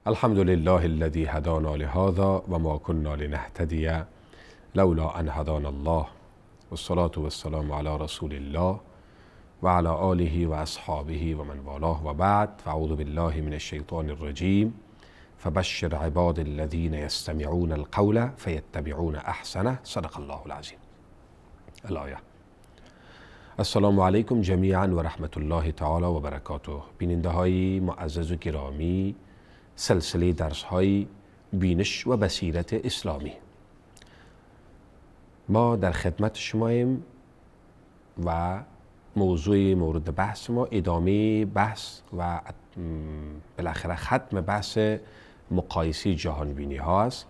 الحمد لله الذي هدانا لهذا وما كنا لنهتدي لولا ان هدانا الله، والصلاة والسلام على رسول الله وعلى آله وأصحابه ومن والاه، وبعد، فأعوذ بالله من الشيطان الرجيم. فبشر عباد الذين يستمعون القول فيتبعون أحسنه، صدق الله العظیم. الآیه. السلام علیکم جمیعا و رحمت الله تعالی و برکاته. بیننده های معزز و گرامی، سلسله درس های بینش و بصیرت اسلامی، ما در خدمت شماییم و موضوع مورد بحث ما ادامه بحث و بالاخره ختم بحث مقایسه جهانبینی ها است.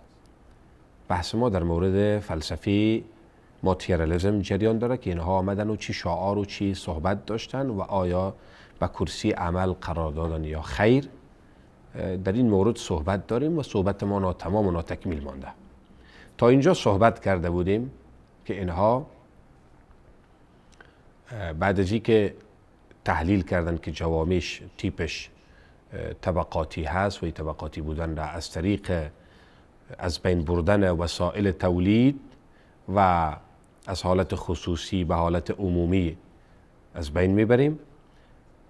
بحث ما در مورد فلسفه ماتریالیسم جریان داره که اینها آمدن و چی شعار و چی صحبت داشتن و آیا به کرسی عمل قرار دادن یا خیر. در این مورد صحبت داریم و صحبت ما ناتمام و ناتکمیل مانده. تا اینجا صحبت کرده بودیم که اینها بعد از اینکه تحلیل کردن که جوامعش تیپش طبقاتی هست و این طبقاتی بودن را از طریق از بین بردن وسایل تولید و از حالت خصوصی به حالت عمومی از بین میبریم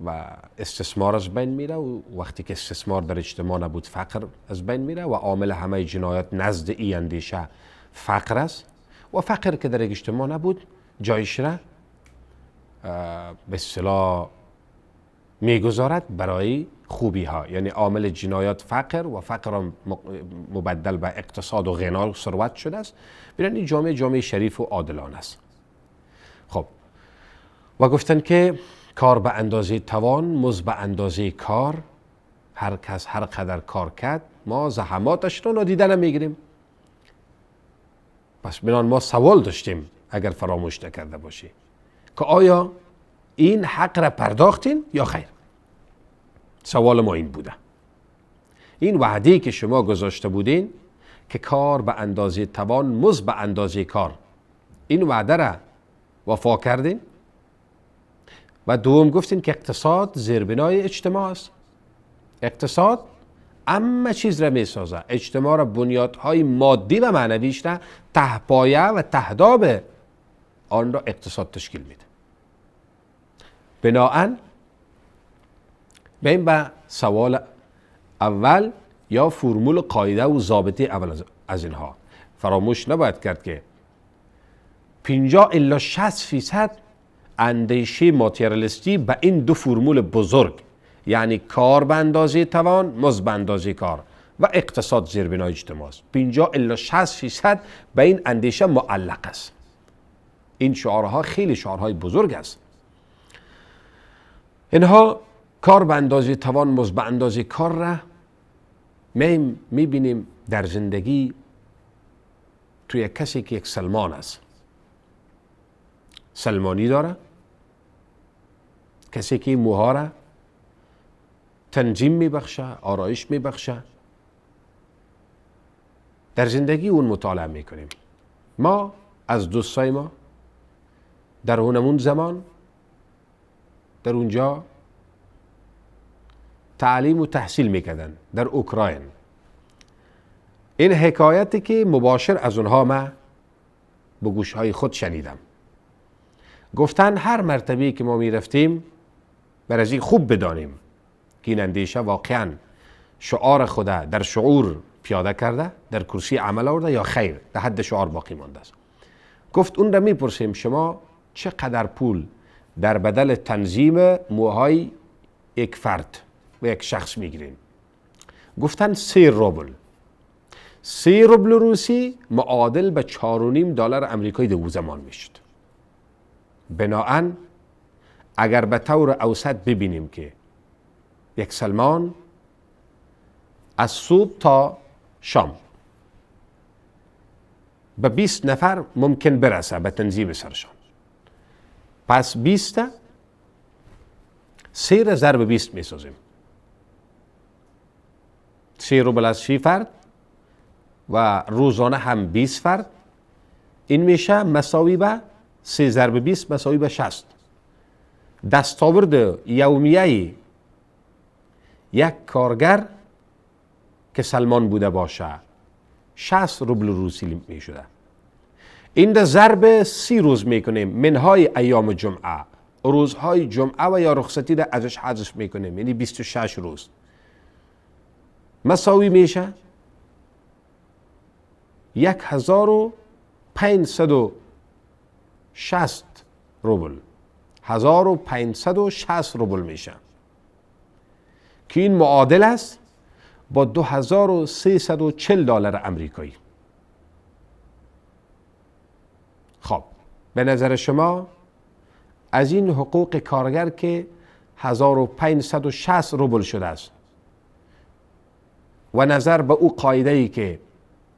و استثمار از بین میره و وقتی که استثمار در اجتماع نبود فقر از بین میره و عامل همه جنایات نزد ای اندیشه فقر است و فقر که در اجتماع نبود جایش را به اصطلاح میگذارد برای خوبی ها، یعنی عامل جنایات فقر و فقر مبدل به اقتصاد و غنا و ثروت شده است. ببینید این جامعه، جامعه شریف و عادلانه است. خب و گفتن که کار به اندازه توان، مزد به اندازه کار، هر کس هر قدر کار کرد ما زحماتش رو نادیده نمیگیریم. پس بنان ما سوال داشتیم اگر فراموش نکرده باشی که آیا این حق را پرداختین یا خیر؟ سوال ما این بوده. این وعده‌ای که شما گذاشته بودین که کار به اندازه توان، مزد به اندازه کار، این وعده را وفا کردین؟ و دوم گفتین که اقتصاد زیربنای اجتماع است. اقتصاد اما چیز را می سازه، اجتماع را، بنیادهای مادی و معنویش را، تهپایه و تهداب آن را اقتصاد تشکیل میده. بناهن به این به سوال اول یا فرمول قاعده و ضابطه اول از اینها فراموش نباید کرد که 50 الی 60% اندیشه ماتریالیستی به این دو فرمول بزرگ، یعنی کار به اندازه توان، مزد به اندازه کار و اقتصاد زیربنای اجتماع است. 50 الی 60% به این اندیشه معلق است. این شعارها خیلی شعارهای بزرگ است. اینها کار به اندازه توان، مزد به اندازه کار را میبینیم در زندگی توی کسی که یک سلمان است، سلمانی داره، کسی که موها را تنظیم میبخشه، آرایش میبخشه، در زندگی اون مطالعه میکنیم. ما از دوستای ما در اونمون زمان در اونجا تعلیم و تحصیل میکردن در اوکراین. این حکایتی که مباشر از اونها ما به گوشهای خود شنیدم، گفتن هر مرتبه که ما میرفتیم برای این خوب بدانیم که این اندیشه واقعا شعار خود در شعور پیاده کرده، در کرسی عمل آورده یا خیر در حد شعار باقی مانده است. گفت اون را میپرسیم شما چقدر پول در بدل تنظیم موهای یک فرد و یک شخص میگیرین؟ گفتن 3 روبل. 3 روبل روسی معادل به 4.5 دلار امریکایی در زمان میشد. بناهن اگر به طور اوسط ببینیم که یک سلمان از صبح تا شام به 20 نفر ممکن برسه به تنظیم سرشان، پس 20 3 ضرب 20 میسازیم، 3 روبل از 6 فرد و روزانه هم 20 فرد، این میشه مساوی به 3 ضرب 20 مساوی به 60. دستاورد یومیه یک کارگر که سلمان بوده باشه 60 روبل روسی می شده. این در ضرب 30 روز میکنیم، منهای ایام جمعه، روزهای جمعه و یا رخصتی را ازش حذف میکنیم، یعنی 26 روز مساوی میشه 1560 روبل، 1560 روبل میشه که این معادل است با 2340 دلار امریکایی. خب به نظر شما از این حقوق کارگر که 1560 روبل شده است و نظر به او قاعده ای که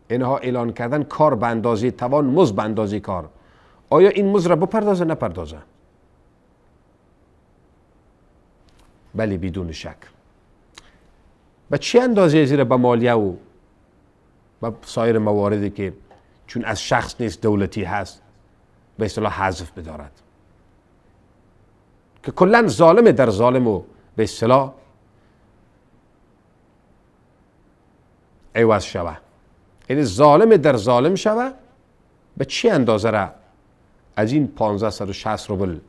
اینها اعلان کردن کار به اندازه توان، مزد به اندازه کار، آیا این مزد را بپردازه نپردازه؟ بله بدون شک. به چه اندازه زیر به مالیه و به سایر مواردی که چون از شخص نیست دولتی هست به اصطلاح حذف بدارد که کلا ظالم در ظالم و به اصطلاح عوض شوه، یعنی ظالم در ظالم شوه. به چه اندازه را از این 1560 روبل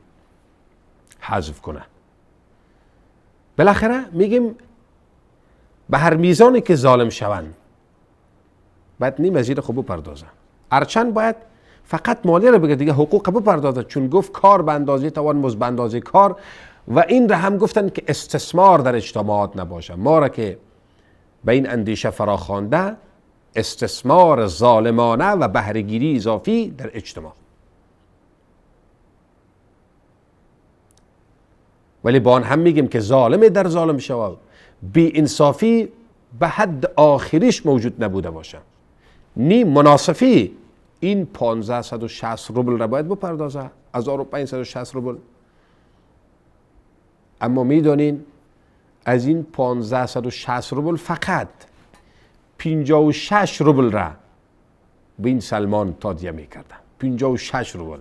حذف کنه؟ بالاخره میگیم به هر میزانی که ظالم شوند باید نیم از این خوب بپردازن، هرچند باید فقط مالیه رو بگه دیگه حقوق بپردازه، چون گفت کار به اندازه توان، مزد به اندازه کار، و این را هم گفتن که استثمار در اجتماعات نباشه. ما را که به این اندیشه فراخوانده استثمار ظالمانه و بهره‌گیری اضافی در اجتماع. ولی با آن هم میگیم که ظالم در ظالم شود، بی انصافی به حد آخریش موجود نبوده باشه، نی مناصفی این 1560 روبل را باید بپردازه، 1560 روبل. اما میدانین از این 1560 روبل فقط 56 روبل را به این سلمان تادیه میکردن، 56 روبل،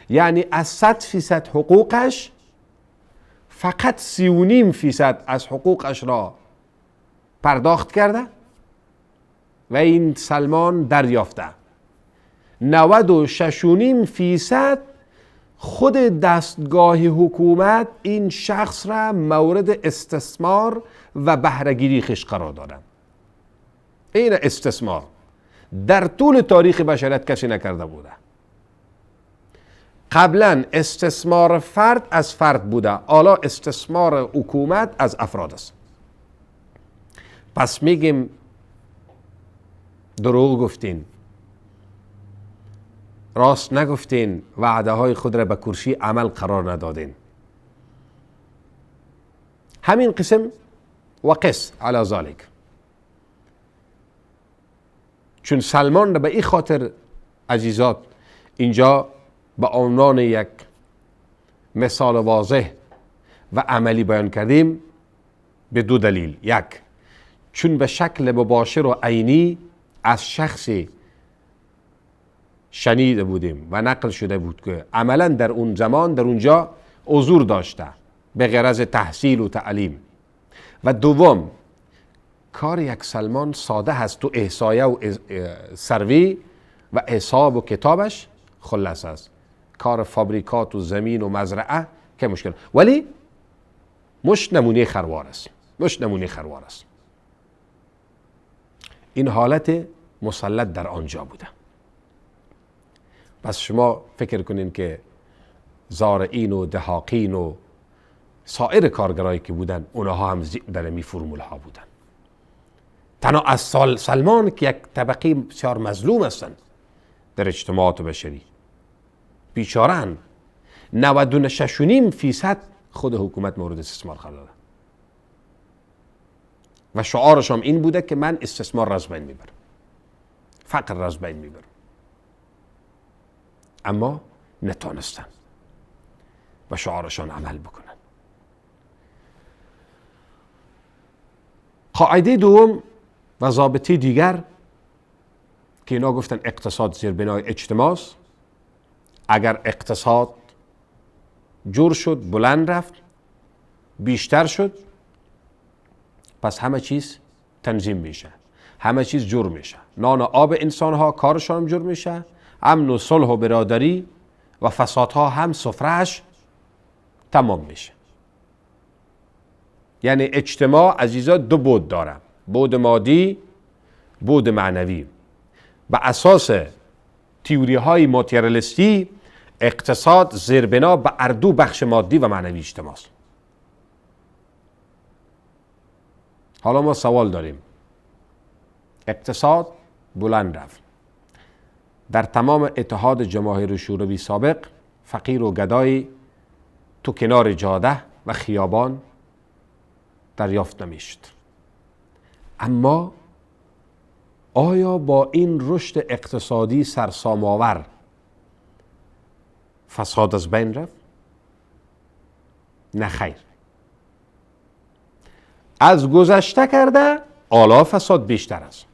یعنی از 100% حقوقش فقط 30.5% از حقوقش را پرداخت کرده و این سلمان دریافته. 96.5% خود دستگاه حکومت این شخص را مورد استثمار و بهره‌گیری خویش قرار دادن. این استثمار در طول تاریخ بشریت کسی نکرده بوده. قبلا استثمار فرد از فرد بوده، حالا استثمار حکومت از افراد است. پس میگیم دروغ گفتین، راست نگفتین، وعده های خود را به کرسی عمل قرار ندادین. همین قسم و قس علی ذلک. چون سلمان را به این خاطر عزیزات اینجا به عنوان یک مثال واضح و عملی بیان کردیم به دو دلیل. یک، چون به شکل مباشر و عینی از شخصی شنیده بودیم و نقل شده بود که عملا در اون زمان در اونجا حضور داشته به غرض تحصیل و تعلیم. و دوم، کار یک سلمان ساده هست، تو احصایه و سروی و حساب و کتابش خلص است. کار فابریکات و زمین و مزرعه که مشکل، ولی مش نمونه خروار است، مش نمونه خروار است. این حالت مسلط در آنجا بوده. پس شما فکر کنین که زارعین و دهاقین و سایر کارگرایی که بودن، اونها هم در می فرمول ها بودن. تنها از سلمان که یک طبقه بسیار مظلوم هستند در اجتماعات بشری، بیچاره‌اند، 96.5% خود حکومت مورد استثمار قرار داده و شعارش هم این بوده که من استثمار را از بین میبرم، فقر را از بین میبرم. اما نتانستن و شعارشان عمل بکنن. قاعده دوم و ضابطه دیگر که اینا گفتن اقتصاد زیربنای اجتماع است. اگر اقتصاد جور شد، بلند رفت، بیشتر شد، پس همه چیز تنظیم میشه. همه چیز جور میشه، نان و آب انسان ها کارشان جور میشه، امن و صلح و برادری و فسادها هم سفرهش تمام میشه. یعنی اجتماع عزیزا دو بعد داره، بعد مادی، بعد معنوی. به اساس تئوری های ماتریالیستی اقتصاد زیربنا به هر دو بخش مادی و معنوی اجتماع است. حالا ما سوال داریم، اقتصاد بلند رفت در تمام اتحاد جماهیر شوروی سابق، فقیر و گدای تو کنار جاده و خیابان دریافت نمیشد. اما آیا با این رشد اقتصادی سرسام آور فساد از بین رفت؟ نه خیر. از گذشته کرده حالا فساد بیشتر است.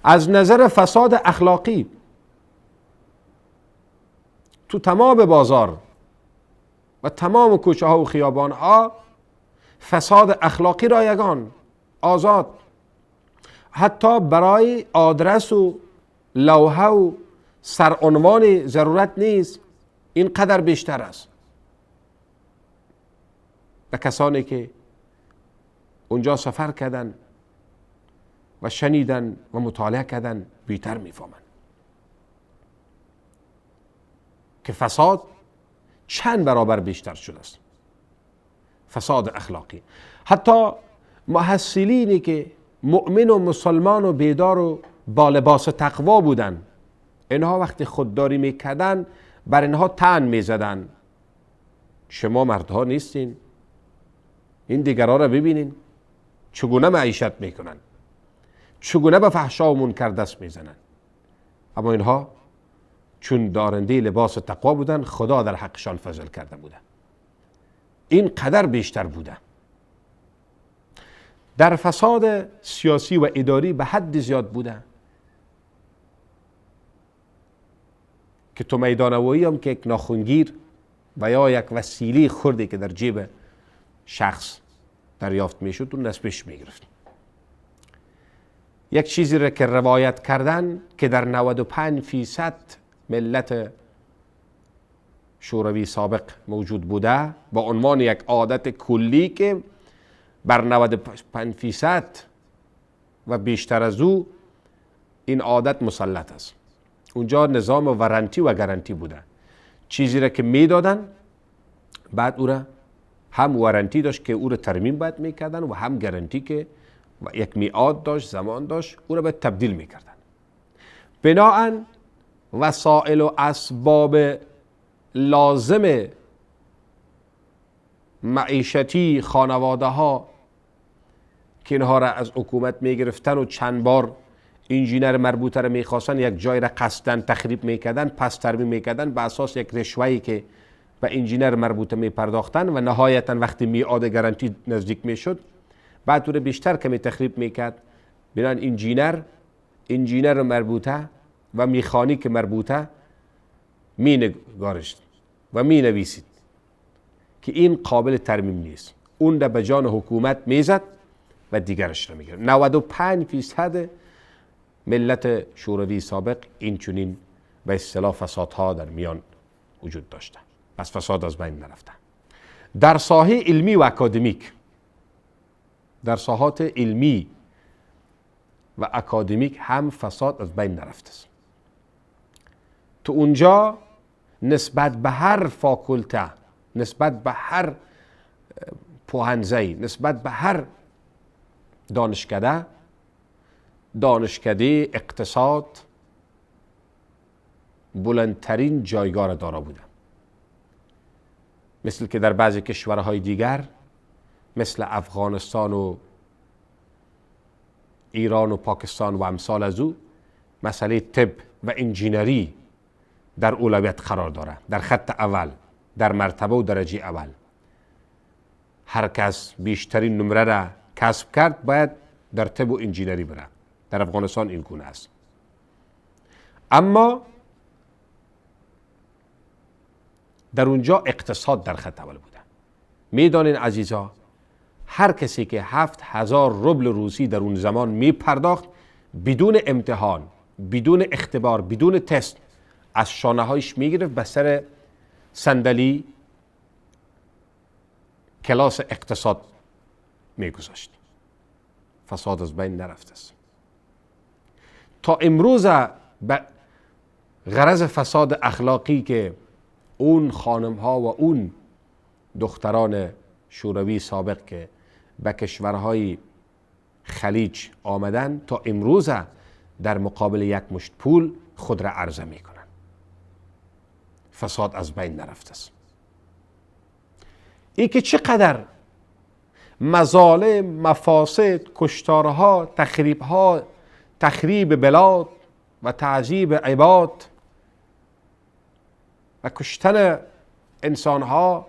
از نظر فساد اخلاقی تو تمام بازار و تمام کوچه ها و خیابان ها فساد اخلاقی رایگان آزاد، حتی برای آدرس و لوحه و سرعنوان ضرورت نیست، این قدر بیشتر است. و کسانی که اونجا سفر کردن و شنیدن و مطالعه کردن بیشتر میفهمن که فساد چند برابر بیشتر شده است، فساد اخلاقی. حتی محصلینی که مؤمن و مسلمان و بیدار و با لباس تقوا بودن، اینها وقتی خودداری میکردن بر اینها طعن میزدن، شما مردها نیستین، این دیگرها را ببینین چگونه معیشت میکنن، چگونه به فحشا و منکر دست میزنن. اما اینها چون دارنده لباس تقوا بودن، خدا در حقشان فضل کرده بوده، این قدر بیشتر بوده. در فساد سیاسی و اداری به حد زیاد بوده که تو میدان هوایی هم که یک ناخنگیر و یا یک وسیله خردی که در جیب شخص دریافت میشد اون نصبش میگرفت. یک چیزی را که روایت کردن که در 95% ملت شوروی سابق موجود بوده با عنوان یک عادت کلی که بر 95% و بیشتر از او این عادت مسلط است. اونجا نظام ورنتی و گارانتی بوده، چیزی را که میدادن بعد او را هم ورنتی داشت که او را ترمیم باید میکردن و هم گارانتی که یک میعاد داشت، زمان داشت، او را باید تبدیل میکردن. بناهن وسایل و اسباب لازم معیشتی خانواده ها که اینها را از حکومت میگرفتن و چند بار انجینر مربوطه را میخواستن یک جای را قصدن تخریب میکردن، پس ترمیم میکردن به اساس یک رشوه‌ای که به انجینر مربوطه میپرداختن و نهایتا وقتی میعاد گارانتی نزدیک میشد بعد او را بیشتر کمی تخریب میکرد. بنابراین انجینر مربوطه و میخانیک مربوطه مینگارشت و مینویسید که این قابل ترمیم نیست، اون را به جان حکومت میزد و دیگرش را میگرفت. 95% ملت شوروی سابق این چنین به اصطلاح فسادها در میان وجود داشته. پس فساد از بین نرفته. در ساحه علمی و اکادمیک، در ساحات علمی و اکادمیک هم فساد از بین نرفته است. تو اونجا نسبت به هر فاکولته، نسبت به هر پوهنځی، نسبت به هر دانشکده، دانشکده اقتصاد بلندترین جایگاه دارا بوده. مثل که در بعضی کشورهای دیگر مثل افغانستان و ایران و پاکستان و امثال از او مسئله طب و انجینری در اولویت قرار داره، در خط اول، در مرتبه و درجه اول. هر کس بیشترین نمره را کسب کرد باید در طب و انجینری بره. در افغانستان این گونه است. اما در اونجا اقتصاد در خط اول بوده. میدانین عزیزا، هر کسی که 7000 روبل روسی در اون زمان می پرداخت بدون امتحان، بدون اختبار، بدون تست از شانه هایش میگرفت به سر صندلی کلاس اقتصاد میگذاشت. فساد از بین نرفته است. تا امروز به غرض فساد اخلاقی که اون خانم ها و اون دختران شوروی سابق که به کشورهای خلیج آمدن، تا امروز در مقابل یک مشت پول خود را عرضه میکنن. فساد از بین نرفته است. ای که چقدر مظالم، مفاسد، کشتارها، تخریبها، تخریب بلاد و تعذیب عباد و کشتن انسانها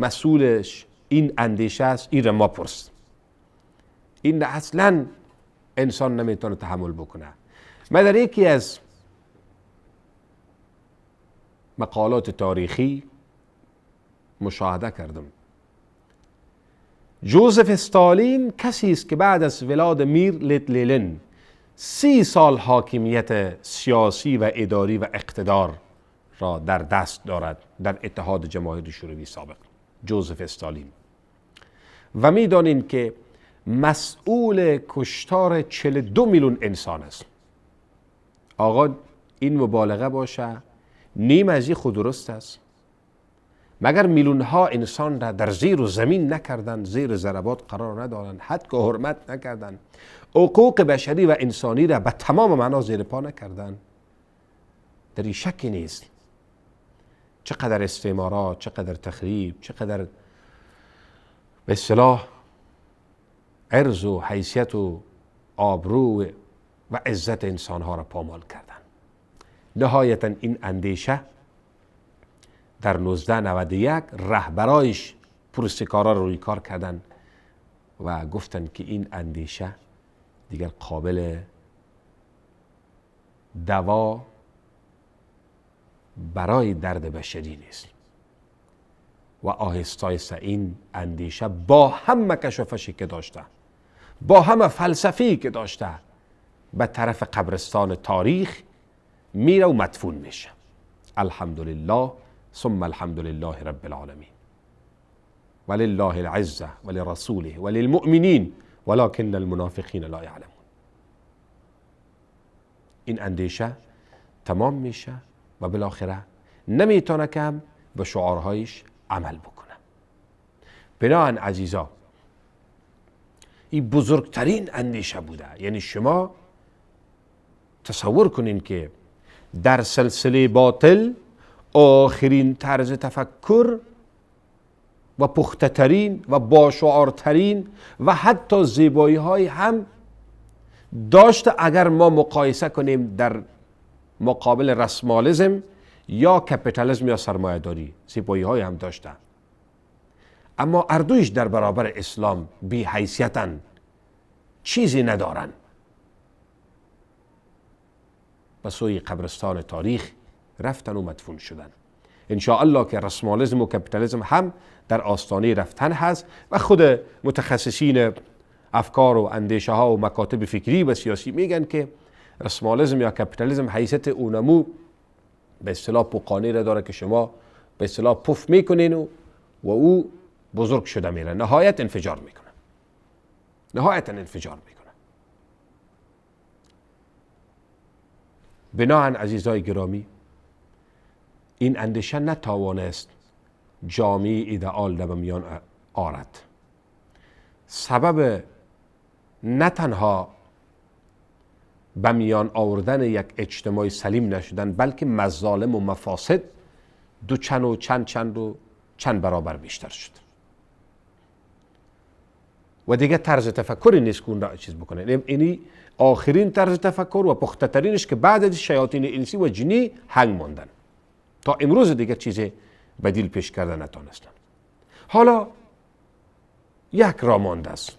مسئولش این اندیشه است. این را ما پرس، این اصلا انسان نمیتونه تحمل بکنه. من در یکی از مقالات تاریخی مشاهده کردم جوزف استالین کسی است که بعد از ولادیمیر لنین 30 سال حاکمیت سیاسی و اداری و اقتدار را در دست دارد در اتحاد جماهیر شوروی سابق، جوزف استالین. و میدانین که مسئول کشتار 42 میلیون انسان است. آقا این مبالغه باشه، نیم از این خود درست است. مگر میلیون ها انسان را در زیر و زمین نکردن، زیر ضربات قرار ندادن، حد که حرمت نکردن، حقوق بشری و انسانی را به تمام معنا زیر پا نکردن؟ در این شکی نیست چقدر استعمارات، چقدر تخریب، چقدر به اصطلاح عرض و حیثیت و آبرو و عزت انسانها را پامال کردن. نهایتا این اندیشه در 1991 رهبرایش پرستکارا رو روی کار کردن و گفتن که این اندیشه دیگر قابل دوا برای درد بشری نیست. و آهسته آهسته این اندیشه با همه کشافشی که داشته، با همه فلسفی که داشته، به طرف قبرستان تاریخ میره و مدفون میشه. الحمدلله ثم الحمدلله رب العالمین ولله العزة ولرسوله وللمؤمنین ولكن المنافقین لا یعلمون. این اندیشه تمام میشه و بالاخره نمیتونه که هم به شعارهایش عمل بکنه. بناهن عزیزا این بزرگترین اندیشه بوده. یعنی شما تصور کنین که در سلسله باطل آخرین طرز تفکر و پخته‌ترین و باشعارترین و حتی زیبایی های هم داشت. اگر ما مقایسه کنیم در مقابل رسمالیزم یا کپیتالیسم یا سرمایه داری، زیبایی های هم داشته، اما اردویش در برابر اسلام بی حیثیتن، چیزی ندارن. به سوی قبرستان تاریخ رفتن و مدفون شدن. انشاءالله که رسمالیزم و کپیتالیسم هم در آستانه رفتن هست و خود متخصصین افکار و اندیشه ها و مکاتب فکری و سیاسی میگن که رسمالیزم یا کپیتالیسم حیثیت اونمو به اصطلاح پوقانه را داره که شما به اصطلاح پف میکنین و او بزرگ شده میره، نهایت انفجار میکنه، نهایت انفجار میکنه. بناهن عزیزای گرامی این اندیشه نتوانست جامعه ایدئال را به میان آرد. سبب نه تنها به میان آوردن یک اجتماع سلیم نشدن، بلکه مظالم و مفاسد دو چند و چند چند و چند برابر بیشتر شد و دیگه طرز تفکری نیست که اون را چیز بکنه. اینی آخرین طرز تفکر و پخته ترینش که بعد از شیاطین انسی و جنی هنگ ماندن، تا امروز دیگه چیز بدیل پیش کردن نتانستن. حالا یک راه مانده است،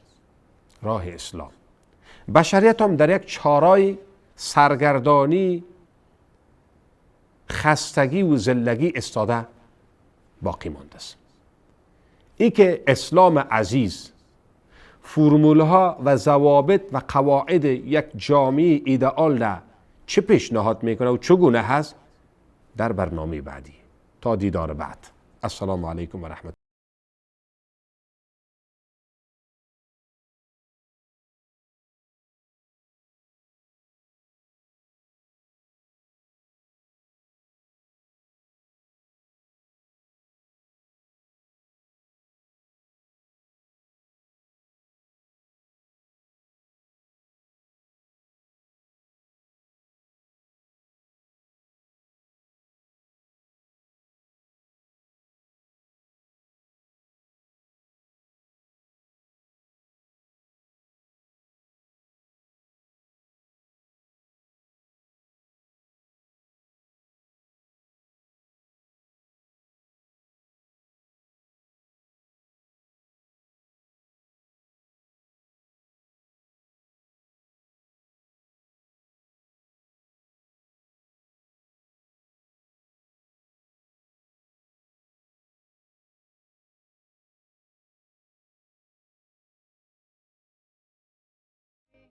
راه اسلام. بشریت هم در یک چارای سرگردانی، خستگی و زلگی استاده باقی مانده است. ای که اسلام عزیز فرمول ها و ضوابط و قواعد یک جامعه ایدئال را چه پیشنهاد میکنه و چگونه هست، در برنامه بعدی. تا دیدار بعد، السلام علیکم و رحمت